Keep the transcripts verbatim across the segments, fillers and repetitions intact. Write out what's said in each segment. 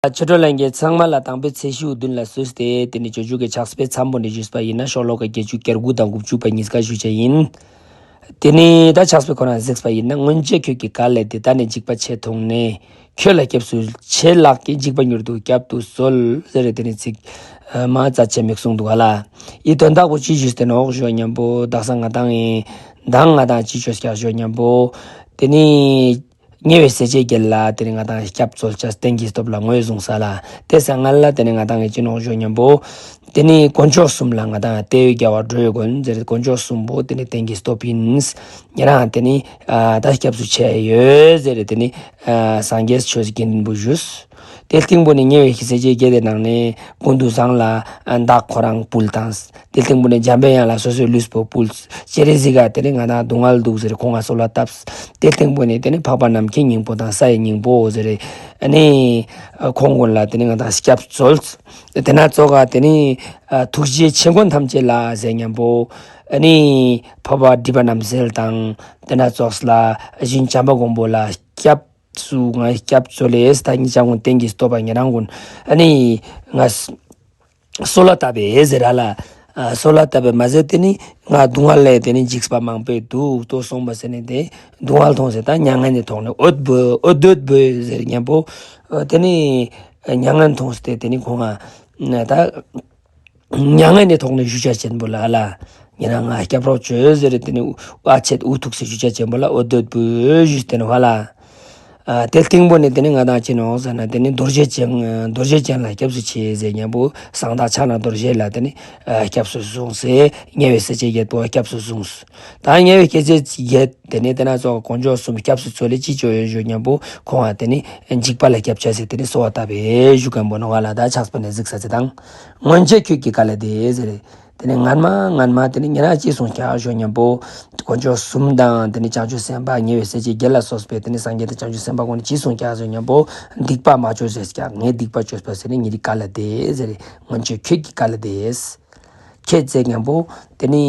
ཆོས་གྲོགས་ལྷན་རྒྱས་ཚང་མ་ལ་དང་པོའི་ཚེས་བཅུ་བདུན་ལ་བསུས་ཏེ། དེ་ནས་སྤྱོད་འཇུག་གི་ཕྱག་དཔེ་མཚམས་པོ་ནས་ཞུས་པ་ཡིན་ན། ཤོ་ལོ་ཀ་བརྒྱད་ཅུ་གྱ་དགུ་དང་དགུ་བཅུ་པ་གཉིས་ཀ་ཞུ་བྱ་ཡིན། དེ་ནས་ད་ཕྱག་དཔེ་ཁོ་རང་གཟིགས་པ་ཡིན་ན། སྔོན་ཆད་ཁྱོད་ཀྱིས་ག་ལས་ཏེ། ད་ནི་འཇིགས་པ་ཆེ་མཐོང་ནས། ཁྱོད་ལ་སྐྱབས་སུ་མཆི་ལགས་ཀྱིས། འཇིགས་པ་མྱུར་དུ་བསྐྱབ་ཏུ་གསོལ། ཟེར་རེ་དེ་ནས་ཚིག་མ་རྩ་ཆེ་མིག་གསུངས་འདུག་ག་ལ། ཡི་དོན་དག་པོ་ཅི་ཞུས་ཏེ་ནོག་ཞུ་སྙམ་པོ། དག་ས་ང་དང་ཡིན་མདང་ང་དང་ཅི་ཅོས་ཀྱག་ཞུ་སྙམ་པོ། དེ་ནས་ཉེ་བའི་སྲས་བཅས་བརྒྱད་ལ་དེ་ནས་ང་དང་སྐྱབས་འཚོལ་བྱ་རྟེན་གྱི་སྟོབས་ལ་ངོས་བཟུང་ས་ལ། དེ་ས་ང་ལ་དེ་ནས་ང་དང་གི་ཅི་ནོག་ཞུ་སྙམ་པོ། དེ་ནས་དཀོན་མཆོག་གསུམ་ལ་ང་དང་དེ་བས་རྒྱལ་བ་འགྲོ་བའི་མགོན་ཟེར། དཀོན་མཆོག་གསུམ་པོ་དེ་ནས་རྟེན་གྱི་སྟོབས་ཡིན། ཉེ་རང་དེ་ནས་ད་སྐྱབས་སུ་མཆི་ཡོད་ཟེར། དེ་ནས་སངས་རྒྱས་ཆོས་ཀྱི་འདུན་པོ་ཞུས། དེ་སྟེང་པོ་ནས་ཉེ་བའི་སྲས་བཅས་བརྒྱད་དེ་ནང་ནས་ཀུན་ཏུ་བཟང་ལ་བདག་ཁོ་རང་ཕུལ་དང་། དེ་སྟེང་པོ་ནས་འཇམ་པའི་དབྱངས་ལ་སོ་སོའི་ལུས་པོ་ཕུལ། སྤྱན་རས་གཟིགས་ཀ་དེ་ནས་ང་དང་སྡུག་བསྔལ་འདུག་ཟེར་ཁོང་ང་གསོལ་བ་བཏབ། དེ་སྟེང་པོ་ནས་དེ་ནས་འཕགས་པ་ནམ་མཁའི་སྙིང་པོ་དང་ས་ཡི་སྙིང་པོ་ཟེར། ཨ་ནི་ཁོང་ཀུན་ལ་དེ་ནས་ང་དང་སྐྱབས་འཚོལ། དེ་ན་ཙོགས་ཀ་དེ་ནས་ཐུགས་རྗེ་ཆེ་མགོན་ཐམས་ཅད་ལ་ཟེར་སྙམ་པོ། ཨ་ནི་འཕགས་པ་སྒྲིབ་པ་རྣམ་སེལ་དང་དེ་ན་ཙོགས་ལ་ཞིང་བྱམས་པ་མགོན་པོ་ལ་སྐྱབས་སུ་ང་སྐྱབས་འཚོལ་ལས། ད་ཉིད་ཀྱང་ཀུན་རྟེན་གྱི་སྟོབས་པ་ཉེ་རང་ཀུན་ཨ་ནི་ང་གསོལ་བ་བཏབ་པས་ཟེར་ར་ལ། གསོལ་བ་བཏབ་པས་མ་ཟད་དེ་ནི་ང་སྡུག་བསྔལ་ལས་དེ་ནི་འཇིགས་པ་མང་པོས་འདུག་ལྟོ་སོང་བ་ཟེར་ནས་དེ་སྡུག་བསྔལ་མཐོང་ཟེར། ད་མྱ་ངན་ནས་ཐོག་ནས་ཨོ་བོ་ཨོ་སྡོད་བོ་ཟེར་སྙམ་པོ། དེ་ནི་མྱ་ངན་མཐོང་ཟེར་དེ་ནི་ཁོང་ང་ད། མྱ་ངན་ནས་ཐོག་ནས་ཞུ་བྱ་ཆེན་པོ་ལ་ཨ་ལ། ཉེ་རང་ང་སྐྱབས་རོགས་བྱོས་ཟེར་དེ་ནི་ཨ་ཆད་འུ་ཐུག་སེ་ཞུ་བྱ་ཆེན་པོ་ལ་ཨོ་སྡོད་བུ་ཞུས་ཏེ་ནོ་ཧ་ལ། དེ་སྟེང་པོ་ནས་དེ་ནི་ང་དང་ཅི་ནོག་ཟེར་ན། དེ་ནི་རྡོ་རྗེ་ཅན་རྡོ་རྗེ་ཅན་ལ་སྐྱབས་སུ་མཆི་ཟེར་སྙམ་པོ། གསང་བདག་ཕྱག་ན་རྡོ་རྗེ་ལ་དེ་ནི་སྐྱབས་སུ་བཟུང་སེ། ཉེ་བའི་སྲས་བཅས་བརྒྱད་པོ་སྐྱབས་སུ་བཟུང་། ད་ཉེ་བའི་སྲས་བཅས་བརྒྱད་དེ་ནི་དེ་ན་ཙོགས་དཀོན་མཆོག་གསུམ་སྐྱབས་སུ་འཚོལ་ལེ་ཅི་ཅོ་ཡོད་ཞུ་སྙམ་པོ། ཁོང་ང་དེ་ནི་འཇིགས་པ་ལ་སྐྱབས་བྱ་ཟེར་དེ་ནི་གསོལ་བ་བཏབ་པས་ཞུ་མཁན་པོ་ནོ་ཧ་ལ། ད་ཕྱག་དཔེ་ནས་གཟིགས་ས་ཚེ་དང་། སྔོན་ཆད་ཁྱོད་ཀྱིས་ག་ལས་ཏེ་ཟེར། དེ་ནས་སྔན་མ་སྔན་མ་དེ་ནས་ཉེ་རང་ཅི་གསུངས་ཀྱག་ཞུ་སྙམ་པོ། དཀོན་མཆོག་གསུམ་དང་དེ་ནས་བྱང་ཆུབ་སེམས་དཔའ་ཉེ་བའི་སྲས་བཅས་བརྒྱད་ལ་སོགས་པའི་དེ་ནས་སངས་རྒྱས་དང་བྱང་ཆུབ་སེམས་དཔའ་ཀུན་ནས་ཅི་གསུངས་ཀྱག་ཞུ་སྙམ་པོ། སྡིག་པ་མ་བཅོས་ཟེར་ཀྱག་ངས་སྡིག་པ་བཅོས་པ་ཟེར་ནས་ཉེ་རིགས་ག་ལས་ཏེ་ཟེར། སྔོན་ཆད་ཁྱོད་ཀྱིས་ག་ལས་ཏེ། ཁྱེད་ཟེར་སྙམ་པོ། དེ་ནི་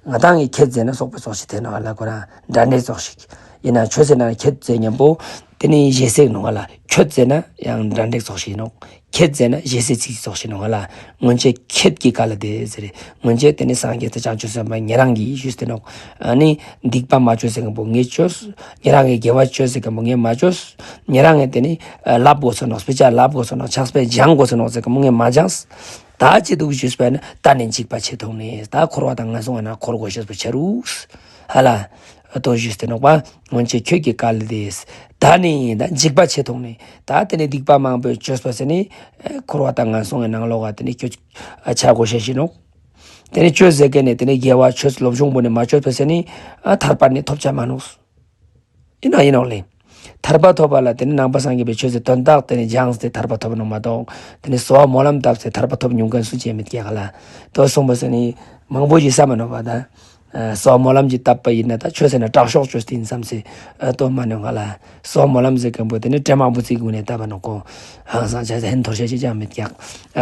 ང་དང་གི་ཁྱེད་ཟེར་ན་སོག་པོའི་ཚོགས་ཤིག་དེ་ནོ་ཧ་ལ། ཁོ་རང་འདྲ་འདྲའི་ཚོགས་ཤིག་ཡིན་ན་ཁྱོད་ཟེར་ན་ཁྱེད་ཟེར་སྙམ་པོ། དེ་ནི་ཞེ་སའི་ནོ་ཧ་ལ། ཁྱོད་ཟེར་ན་ཡང་འདྲ་འདྲའི་ཚོགས་ཤིག་ནོ། ཁྱེད་ཟེར་ན་ཞེ་སའི་ཚིག་ཚོགས་ཤིག་ནོ་ཧ་ལ། སྔོན་ཆད་ཁྱེད་ཀྱིས་ག་ལ་དེ་ཟེར། སྔོན་ཆད་དེ་ནི་སངས་རྒྱས་དང་བྱང་ཆུབ་སེམས་དཔའ་ཉེ་རང་གིས་ཞུས་ཏེ་ནོ། ཨ་ནི་སྡིག་པ་མ་བཅོས་ཟེར་མཁན་པོ་ངས་བཅོས། ཉེ་རང་གིས་དགེ་བ་བཅོས་ཟེར་མཁན་པོ་ངས་མ་བཅོས། ཉེ་རང་གིས་དེ་ནི་ལབ་དགོས་སོ་ནོ། དཔེ་ཆ་ལབ་དགོས་སོ་ནོ། ཕྱག་དཔེ་སྦྱང་དགོས་སོ་ནོ་ཟེར་མཁན་པོ་ངས་མ་སྦྱངས། ད་ཅི་འདུག་ཞུས་པ་ན། ད་ནི་འཇིགས་པ་ཆེ་མཐོང་ནས། ད་འཁོར་བ་དང་ངན་སོང་ང་ན་འཁོར་དགོས་ཤེས་པོ་ཆེ་རུགས་ཧ་ལ། ལྟོ་ཞུས་ཏེ་ནོག་པ། སྔོན་ཆད་ཁྱོད་ཀྱིས་ག་ལ་དེ། ད་ནི་ད་འཇིགས་པ་ཆེ་མཐོང་ནས། ད་དེ་ནི་སྡིག་པ་མང་པོས་བཅོས་པ་ཟེར་ནི། འཁོར་བ་དང་ངན་སོང་གི་ནང་ལོགས་ཀ་དེ་ནི་ཁྱོད་ཆ་དགོས་ཤེས་ཤིག་ནོག་དེ་ནི་བཅོས་ཟེར་མཁན་ནི་དེ་ནི་དགེ་བ་ཆོས་སློབ་སྦྱོང་པོ་ནི་མ་བཅོས་པ་ཟེར་ནི། ཐར་པ་ནི་ཐོབ་ཆ་མ་ནོག་ཡིན་ནོ་ཡིན་ནོ་ལེ། ཐར་པ་ཐོབ་པ་ལ་དེ་ནི་ནང་པ་སངས་རྒྱས་པའི་ཆོས་ཀྱི་དོན་དག་དེ་ནི་སྦྱངས་ཏེ་ཐར་པ་ཐོབ་ནོ་མ་གཏོགས། དེ་ནི་གསོལ་བ་སྨོན་ལམ་བཏབ་སྟེ་ཐར་པ་ཐོབ་མྱོང་མཁན་སུ་ཅིག་མེད་ཀྱག་ལ། དོ་གསུངས་པ་ཟེར་ནི་མང་པོ་ཞིག་བསམ་མ་ནོ་བ་ད། གསོལ་བ་སྨོན་ལམ་ཅིག་བཏབ་པ་ཡིན་ན་ད་ཆོས་ཟེར་ན་དྲག་ཤོས་བཅོས་ཏེ་ཡིན་བསམ་སེ། དོ་མ་ནོ་ང་ལ། གསོལ་བ་སྨོན་ལམ་ཟེར་མཁན་པོ་དེ་ནི་དྲན་མང་པོ་ཅིག་གི་ངོས་ནས་བཏབ་པ་ནོ་ཀོ། ཧང་སང་བྱ་ཟེར་ཧན་ཐོར་བྱ་ཅི་ཅང་མེད་ཀྱག་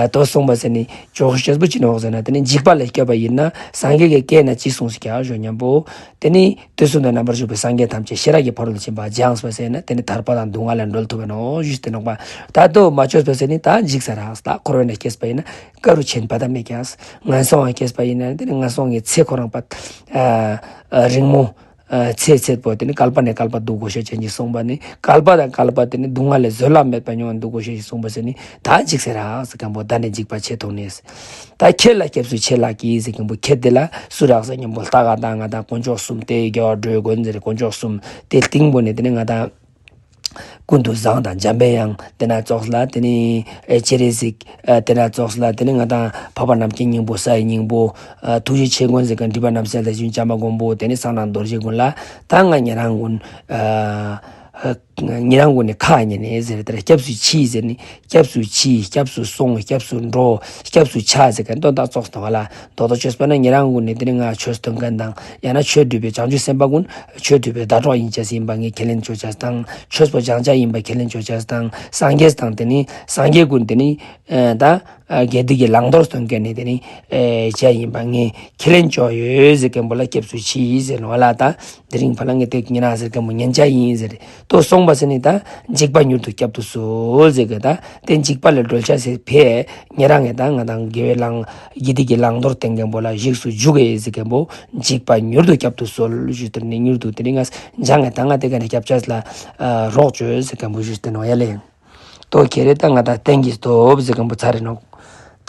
དོ་གསུངས་པ་ཟེར་ནི་ཅོག་ཤེས་པོ་ཅི་ནོག་ཟེར་ན། དེ་ནི་འཇིགས་པ་ལས་སྐྱོབ་པ་ཡིན་ན་སངས་རྒྱས་ཀྱི་སྐད་ན་ཅི་གསུངས་སི་ཀྱག་ཞུ་སྙམ་པོ། དེ་ནི་དུས་གསུམ་དུ་རྣམ་པར་བཞུགས་པའི་སངས་རྒྱས་ཐམས་ཅད་ཤེས་རབ་ཀྱི་ཕ་རོལ་ཏུ་ཕྱིན་པ་སྦྱངས་པ་ཟེར་ན་དེ་ནི་ཐར་པ་དང་སྡུག་བསྔལ་ལས་སྒྲོལ་ཐུབ་པ་ནོ་ཞུས་ཏེ་ནོག་པ། ད་དོ་མ་བཅོས་པ་ཟེར་ནི་ད་འཇིགས་ས་རག་ད་འཁོར་བའི་ནང་སྐྱེས་པ་ཡིན་ན་ཀ་རུ་ཆེན་པ་ད་མེད་ཀྱག་ངན་སོང་བ་སྐྱེས་པ་ཡིན་ན་དེ་ནི་ངན་སོང་གི་ཚེ་ཁོ་རང་པ། རིང་མོ། ཚེ་ཚད་པོ་དེ་ནི་བསྐལ་པ་ནས་བསྐལ་པ་འདུག་དགོས་ཤེས་ཅན་གྱི་གསུངས་པ་ནི། བསྐལ་པ་དང་བསྐལ་པ་དེ་ནི་སྡུག་བསྔལ་ལས་བཟོད་གླགས་མེད་པ་མྱོང་འདུག་དགོས་ཤེས་ཀྱི་གསུངས་པ་ཟེར་ནི་ད་འཇིགས་ས་རག་ཟེར་མཁན་པོ་ད་ནི་འཇིགས་པ་ཆེ་མཐོང་ནས། ད་ཁྱེད་ལ་སྐྱབས་སུ་མཆི་ལགས་ཀྱིས་ཟེར་མཁན་པོ་ཁྱེད་དེ་ལ་སུ་རག་ཟེར་མཁན་པོ་ལྟ་ག་ད་ང་དང་དཀོན་མཆོག་གསུམ་སྟེ་རྒྱལ་བ་འགྲོ་བའི་མགོན་ཟེར་དཀོན་མཆོག་གསུམ་དེ་སྟེང་པོ་ནས་དེ་ནི་ང་དང་། ཀུན་ཏུ་བཟང་དང་འཇམ་པའི་དབྱངས་དེ་ན་ཙོགས་ལ་དེ་ནི་སྤྱན་རས་གཟིགས། དེ་ན་ཙོགས་ལ་དེ་ནི་ང་དང་འཕགས་པ་ནམ་མཁའི་སྙིང་པོ་ས་ཡི་སྙིང་པོ། ཐུགས་རྗེ་ཆེ་མགོན་ཟེར་མཁན་སྒྲིབ་པ་རྣམ་སེལ་དང་ཞིང་བྱམས་པ་མགོན་པོ་དེ་ནི་གསང་སྔགས་རྡོ་རྗེ་ཀུན་ལ་ད་ང་ཉེ་རང་ཀུན། ཉེ་རང་ཀུན་ནི་ཁ་ཉེ་ནས་ཟེར་དེར་སྐྱབས་སུ་མཆི་ཟེར་ནི་སྐྱབས་སུ་མཆི་སྐྱབས་སུ་སོང་སྐྱབས་སུ་འགྲོ་སྐྱབས་སུ་ཆ་ཟེར་མཁན་དོན་དག་ཙོགས་དང་བ་ལ། མདོར་བསྡུས་བཅོས་པ་ན་ཉེ་རང་ཀུན་ནི་དེ་ནི་ང་ཆོས་སྟོན་མཁན་དང་ཡང་ན་ཆོས་སྒྲུབ་པའི་བྱང་ཆུབ་སེམས་དཔའ་ཀུན། ཆོས་སྒྲུབ་པའི་ཟླ་གྲོགས་ཡིན་ཅེས་ཡིན་པ་ངས་ཁས་ལེན་བཅོ་ཅེས་དང་ཆོས་པོ་སྦྱང་ཅེས་ཡིན་པ་ཁས་ལེན་བཅོ་ཅེས་དང་སངས་རྒྱས་དང་དེ་ནི་སངས་རྒྱས་ཀུན་དེ་ནི་ད་དགེ་སྡིག་གི་བླང་དོར་སྟོན་མཁན་ནི་དེ་ནི་ཅེས་ཡིན་པ་ངས་ཁས་ལེན་བཅོ་ཡོད་ཟེར་མཁན་པོ་ལ་སྐྱབས་སུ་མཆི་ཟེར་ནོ་ལ། ད་དེ་རིང་ཕ་ལ་ངས་དེ་ཉེ་རང་ཟེར་མཁན་པོ་ཉན་ཅེས་ཡིན་ཟེར་དོ་གསུངས་ པ་ཟེར་ནི་ད་འཇིགས་པ་མྱུར་དུ་བསྐྱབ་ཏུ་གསོལ་ཟེར་གི་ད་དེ་འཇིགས་པ་ལས་སྒྲོལ་བྱ་ཟེར་ཕེ་ཉེ་རང་ངེ་ད་ང་དང་དགེ་བའི་ལང་དགེ་སྡིག་གི་བླང་དོར་བསྟན་མཁན་པོ་ལ་གཞིགས་སུ་འཇུག་གི་ཟེར་མཁན་པོ་འཇིགས་པ་མྱུར་དུ་བསྐྱབ་ཏུ་གསོལ་ཞུས་ཏེ་ནི་མྱུར་དུ་དེ་ནི་ང་འཇང་ངེ་ད་ང་དེ་ག་ནས་བསྐྱབ་བྱ་ལ་རོགས་བྱོས་ཟེར་མཁན་པོ་ཞུས་ཏེ་ནོ་ཡ་ལེ། ཏོ་ཁྱེ་རེ་ད་ང་ད་བསྟན་གྱི་སྟོབས་ཟེར་མཁན་པོ་ཚར་རེ་ནོ།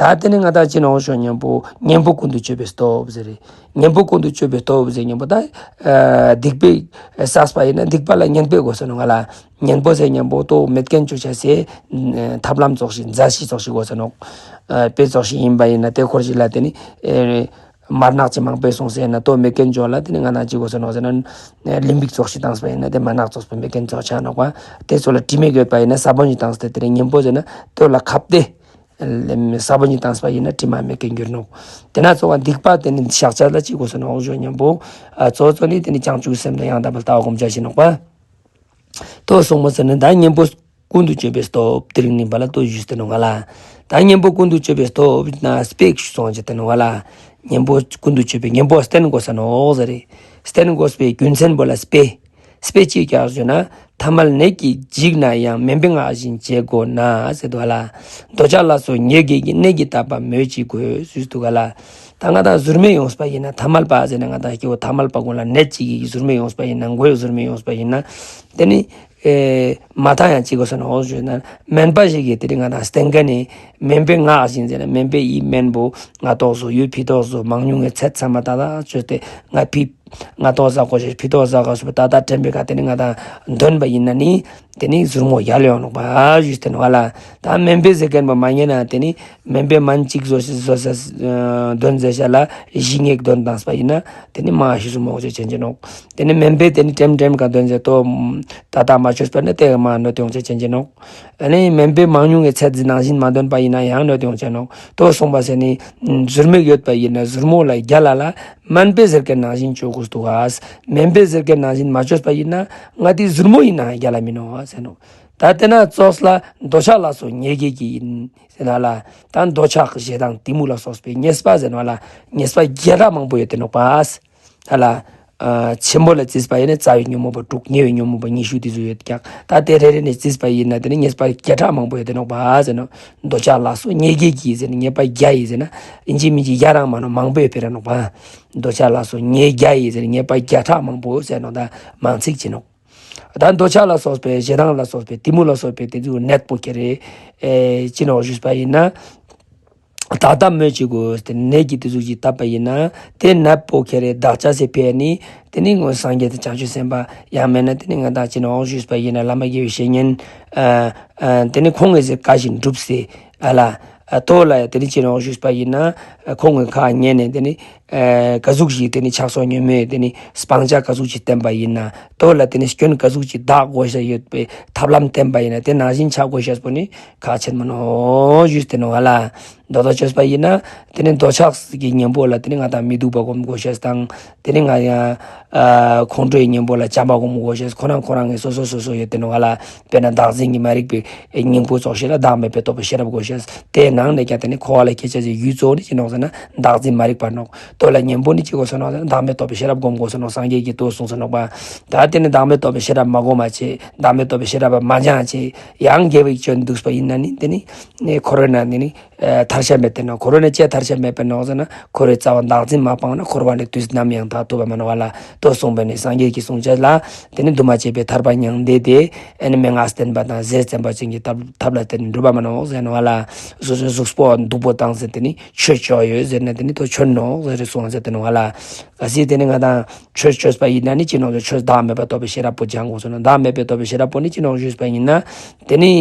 ད་དེ་ནི་ང་ད་ཅི་ནོ་ཞོ་གཉེན་པོ་གཉེན་པོ་ཀུན་ཏུ་སྤྱོད་པའི་སྟོབས་ཟེར་རེ། གཉེན་པོ་ཀུན་ཏུ་སྤྱོད་པའི་སྟོབས་ཟེར་གཉེན་པོ་ད་སྡིག་པའི་བསགས་པ་ཡིན་ན་སྡིག་པ་ལ་གཉེན་པོའི་དགོས་ས་ནོ་ང་ལ། གཉེན་པོ་ཟེར་གཉེན་པོ་ཏོ་མེད་མཁན་བཅོ་བྱ་ཟེར་ཐབས་ལམ་ཙོགས་ཤིག་མཛའ་བཤེས་ཙོགས་ཤིག་དགོས་ས་ནོ། དཔེ་ཙོགས་ཤིག་ཡིན་པ་ཡིན་ན་དེ་འཁོར་ཞིག་ལ་དེ་ནི། མར་ནག་ཅིག་མང་པོས་སོང་ཟེར་ན་ལྟོ་མེད་མཁན་ཇོ་ལ་དེ་ནི་ང་ན་ཅིག་གོ་ཟེར་ནོག་ཟེར་ན། ལིམ་བིག་ཙོགས་ཤིག་བཏང་སྤ་ཡིན་ན་དེ་མར་ནག་ཙོགས་པོ་མེད་མཁན་ཇོ་ཆ་ནོག་པ། དེ་ཚོ་ལ་དྲི་མེད་ཡོད་པ་ཡིན་ན་ས་བོན་ཞིག་བཏང་སྟེ་དེ་རིང་ཉིན་པོ་ཟེར་ན་ལྟོ་ལ་ཁབ་སྟེ། ས་བོན་ཞིག་བཏང་སྤ་ཡིན་ན་དྲི་མ་མེད་མཁན་འགྱུར་ནོག་དེ་ན་ཚོ་བ་སྡིག་པ་དེ་ནི་བཤགས་བྱ་ལ་ཅིག་གོ་ཟེར་ནོག་ཇོ་ཉིན་པོ། གཙོ་གཙོ་ནི་དེ་ནི་བྱང་ཆུབ་སེམས་དང་ཡང་དག་པར་ལྟ་བ་སྒོམ་བྱ་ཞིག་ནོག་པ། ལྟོ་སོང་མོ་ཟེར་ན་ད་གཉེན་པོ། ཀུན་ཏུ་སྤྱོད་པའི་སྟོབས་དེ་རིང་ནི་བ་ལ་ལྟོ་ཞུས་ཏེ་ནོ་ང་ལ། ད་གཉེན་པོ་ཀུན་ཏུ་སྤྱོད་པའི་སྟོབས་ན་སྤེག་ཞུ་སོང་ཅེ་ཏེ་ནོ་ང་ལ། གཉེན་པོ་ཀུན་ཏུ་སྤྱོད་པའི་གཉེན་པོ་བསྟེན་དགོས་ས་ནོ་ཟེར་རེ། བསྟེན་དགོས་པའི་རྒྱུ་མཚན་པོ་ལ་སྤེ། སྤེ་ཅིག་ཀྱང་ཞུ་ན། ཐ་མལ་ནད་ཀྱིས་འཇིགས་ན་ཡང་། དམན་པའི་ངག་བཞིན་བྱེད་དགོས་ན་ཟེར་དུ་བ་ལ། འདོད་ཆགས་ལ་སོགས་ཉེས་བརྒྱད་ཀྱི། ནད་ཀྱིས་བཏབ་པ་སྨོས་ཅི་དགོས་ཞུས་དུ་ག་ལ། ད་ང་དང་ཟུར་མེད་ཡོངས་པ་ཡིན་ན་ཐ་མལ་པ་ཟེར་ན་ང་དང་སྐྱེ་བོ་ཐ་མལ་པ་ཀུན་ལ་ནད་ཅིག་གིས་ཟུར་མེད་ཡོངས་པ་ཡིན་ན་མགོའི་ཟུར་མེད་ཡོངས་པ་ཡིན་ན། དེ་ནི། ཨེ། མ་མཐའ་ཡང་གཅིག་གོ་ས་ན་འོ་ཞུས་ན་དམན་པ་ཞིག་གིས་དེ་རིང་ང་དང་བསྟན་མཁན་ནི་དམན་པའི་ངག་བཞིན་ཟེར་ན་དམན་པའི་ཡིད་དམན་པོ་ང་ཏོག་བཟོ་ཡུལ་ཕི་ཏོག་བཟོ་མང་ཉུང་གི་ཚད་ཚད་མ་ཏག་ཏག་བཅོས་ཏེ་ང་ཕི་ང་ཏོག་ཟ་གོ་ཞེས་ཕི་ཏོག་ཟ་གོ་ཞེས་པ་ཏག་ཏག་དྲན་པའི་ཁ་དེ་ནི་ང་དང་འདོན་པ་ཡིན་ན་ནི་དེ་ནི་ཟུར་མོ་ཡལ་ཡོང་ནོག་པ་ཞུས་ཏེ་ནོ་བ་ལ། ད་དམན་པའི་ཟེར་མཁན་པོ་མ་ཉན་ན་དེ་ནི། དམན་པའི་མན་གཅིག་བཟོ་ཞིག་བཟོ་ས་འདོན་ཟེར་ཤ་ལ་གཞི་ངེག་འདོན་དང་སྤ་ཡིན་ན་དེ་ནི་མ་ཤི་སུ་མོག་ཅེས་ཅན་གྱི་ནོག་དེ་ནི་དམན་པའི་དེ་ནི་ཀྲེམ་ཀྲེམ་ག་འདོན་ཟེར་ཏོ། ད་ལྟ་མ་ཆོས་པ་ནི་དེ་མ་གནོད་ཡོང་ཅེས་ཅན་གྱི་ནོག་ཨ་ནི་དམན་པའི་མང་ཉུང་གི་ཚད་འཛིན་ནང་བཞིན་མ་འདོན་པ་ཡིན་ན་ཡང་གནོད་ཡོང་ཅེས་ནོག་ཏོ་གསུངས་པ་ཟེར་ནི་ཟུར་མོག་ཡོད་པ་ཡིན་ན་ཟུར་མོག་ལ་རྒྱ་ལ་ལ་དམན་པའི་ཟེར་མཁན་ནང་བཞིན་བཅོས་དགོས་འདུག་ག་དམན་པའི་ཟེར་མཁན་ནང་བཞིན་མ་བཅོས་པ་ཡིན་ན་ང་དེ་ཟུར་མོག་ཡིན་ན་རྒྱ་ལ་མིན་ནོ་ཟེར་ནོ། ད་དེ་ན་ཙོགས་ལ་འདོད་ཆགས་ལ་སོགས་ཉེས་བརྒྱད་ཀྱི་ཡིན། ཟེར་ན་ལ། ད་འདོད་ཆགས་ཞེ་སྡང་གཏི་མུག་ལ་སོགས་པའི་ཉེས་པ་ཟེར་ན་ལ། ཉེས་པ་བརྒྱ་ཕྲག་མང་པོ་ཡོད་དེ་ནོག་པ། ཧ་ལ། ཆེན་པོ་ལ་བརྩིས་པ་ཡིན་ན་རྩ་བའི་ཉོན་མོངས་པ་དྲུག་ཉེ་བའི་ཉོན་མོངས་པ་ཉི་ཤུ་དེ་ཚོ་ཡོད་ཀྱང་ད་དེ་རེ་རེ་ནས་བརྩིས་པ་ཡིན་ན་དེ་ནི་ཉེས་པ་བརྒྱ་ཕྲག་མང་པོ་ཡོད་དེ་ནོག་པ་ཟེར་ནོ། འདོད་ཆགས་ལ་སོགས་ཉེས་བརྒྱད་ཀྱི་ཟེར་ན་ཉེས་པ་བརྒྱ་ཡིན་ཟེར་ན་ཨིན་ཇི་མིན་ཇི་བརྒྱ་རང་མ་ནོ་མང་པོ་ཡོད་པེ་ར་ནོག་པ། འདོད་ཆགས་ལ་སོགས་ཉེས་བརྒྱ་ཡིན་ཟེར་ན་ཉེས་པ་བརྒྱ་ཕྲག་མང་པོ་ཟེར་ནོ་ད་མང་ཚིག་ཅི་ནོག་ད་འདོད་ཆགས་ལ་སོགས་པའི་ཞེ་སྡང་ལ་སོགས་པའི་གཏི་མུག་ལ་སོགས་པའི་དེ་ཚོའི་ནད་པོ་ཁྱེར་རེ། ཨེ་ཅི་ནོག་ཞུས་པ་ཡིན་ན། ད་ལྟ་སྨོས་ཅི་དགོས་ཏེ་ནད་ཀྱི་དེ་ཚོ་ཅིག་བཏབ་པ་ཡིན་ན་དེ་ནད་པོ་ཁྱེར་རེ་བདག་ཅག་སེ་ཕེ་ནི་དེ་ནི་ངོ་སངས་རྒྱས་དང་བྱང་ཆུབ་སེམས་དཔའ་ཡང་མེད་ན་དེ་ནི་ང་དང་ཅི་ནོག་ཞུས་པ་ཡིན་ན་བླ་མ་དགེ་བའི་བཤེས་གཉེན། ཨ་ཨ་དེ་ནི་ཁོང་གིས་ཟེར་བཀའ་བཞིན་སྒྲུབ་སེ་ཨ་ལ། ཨ་ཏོ་ལ་ཡ་དེ་ནི་ཅི་ནོག་ཞུས་པ་ཡིན་ན་ཁོང་གི་ཁ་ཉན་ནས་དེ་ནི། ཨེ་ག་ཟུག་ཞིག་དེ་ནི་ཆགས་སོགས་ཉོན་མོངས་དེ་ནི་སྤང་བྱ་ག་ཟུག་ཅིག་བསྟེན་པ་ཡིན་ན་ལྟོ་ལ་དེ་ནི་སྐྱོན་ག་ཟུག་ཅིག་དག་དགོས་ཤ་ཡོད་པའི་ཐབས་ལམ་བསྟེན་པ་ཡིན་ན་དེ་ནང་བཞིན་ཆགས་དགོས་ཤ་པོ་ནི་ཁག་ཆེན་མོ་ནོ་ཞུས་ཏེ་ནོ་ང་ལ་མདོ་དོ་བཅོས་པ་ཡིན་ན་དེ་ནི་འདོད་ཆགས་ཀྱི་གཉེན་པོ་ལ་དེ་ནི་ང་དང་མི་སྡུག་པ་སྒོམ་དགོས་ཤ་དང་དེ་ནི་ང་ཡང་ཁོང་ཁྲོའི་གཉེན་པོ་ལ་བྱམས་པ་སྒོམ་དགོས་ཤ་ཁོ་རང་ཁོ་རང་གི་སོ་སོ་སོ་སོ་ཡོད་དེ་ནོ་ང་ལ། དཔེར་ན་བདག་འཛིན་གྱི་མ་རིག་པའི་སྙིང་པོ་ཙོགས་ཤིག་ལ་བདག་མེད་པའི་རྟོགས་པའི་ཤེས་རབ་དགོས་ཤེས། དེའི་ནང་ནས་ཀྱང་དེ་ནི་འཁོར་བ་ལ་སྐྱེ་བྱ་ཞིག་ཡུལ་གཙོ་བོ་ནི་ཅི་ནོག་ཟེར་ན་བདག་འཛིན་མ་རིག་པ་ནོག་ལྟོ་ལ་གཉེན་པོ་ནི་ཅི་དགོས་ཟེར་ནོག་ཟེར་ན་བདག་མེད་རྟོགས་པའི་ཤེས་རབ་སྒོམ་དགོས་ཟེར་ནོག་སངས་རྒྱས་ཀྱིས་ལྟོ་གསུངས་ཟེར་ནོག་པ། ད་དེ་ནི་བདག་མེད་རྟོགས་པའི་ཤེས་རབ་མ་སྒོམ་མ་བྱེད་བདག་མེད་རྟོགས་པའི་ཤེས་རབ་མ་སྦྱང་བྱེད་ཡང་དགེ་བའི་སྐྱོན་འདུག་པ་ཡིན་ན་ནི་དེ་ནི་ནི་འཁོར་བའི་ནང་དེ་ནི་ཐར་ཤ་མེད་དེ་ནོག་འཁོར་བའི་ནང་ཅི་ཐར་ཤ་མེད་པའི་ནོག་ཟེར་ན། འཁོར་བའི་རྩ་བ་བདག་འཛིན་མ་སྤངས་ན་འཁོར་བ་ནས་དུས་ནམ་ཡང་ཐར་ཐུབ་པ་མ་ནོག་པ་ལ་ལྟོ་གསུངས་པས་ནི་སངས་རྒྱས་ཀྱིས་གསུངས་བྱས་ལ། དེ་ནི་འདུས་མ་བྱས་པའི་ཐར་པ་མྱང་འདས་ཏེ། ཨེ་ནི་མན་ངག་བསྟན་པ་དང་ཟས་བཙན་པ་ཅན་གྱི་ཐབས་ཐབས་ལ་བརྟེན་ནས་འགྲུབ་པ་མ་ནོག་ཟེར་ནོག་པ་ལ། སོ་སོའི་གཟུགས་པོ་སྡུག་པོ་བཏང་ཟེར་དེ་ནི་ཆོས་ཆོས་ཡོད་ཟེར་ན་དེ་ནི་ལྟོ་ཆོས་ནོག་ཟེར་རེ་གསུངས་ཟེར་དེ་ནོག་པ་ལ། གལ་སྲིད་དེ་ནི་ང་དང་ཆོས་ཆོས་པ་ཡིན་ན་ནི་ཅི་ནོག་ཆོས་བདག་མེད་པ་རྟོགས་པའི་ཤེས་རབ་པོ་སྦྱང་དགོས་ཟེར་ནོག་བདག་མེད་པའི་རྟོགས་པའི་ཤེས་རབ་པོ་ནི་ཅི་ནོག་ཞུས་པ་ཡིན་ན། དེ་ནི་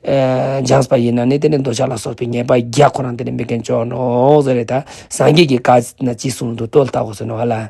ཨེ་སྦྱངས་པ་ཡིན་ན་ནི་དེ་ནི་འདོད་ཆགས་ལ་སོགས་པའི་ཉེས་པ་བརྒྱ་ཁོ་རང་དེ་ནི་མེད་མཁན་ཅོག་ནོག་ཟེར་རེ་ད་སངས་རྒྱས་ཀྱི་བཀའ་ན་ཅི་གསུངས་འདུག་ལྟོ་ལ་བལྟ་དགོས་ཟེར་ནོག་པ་ལ།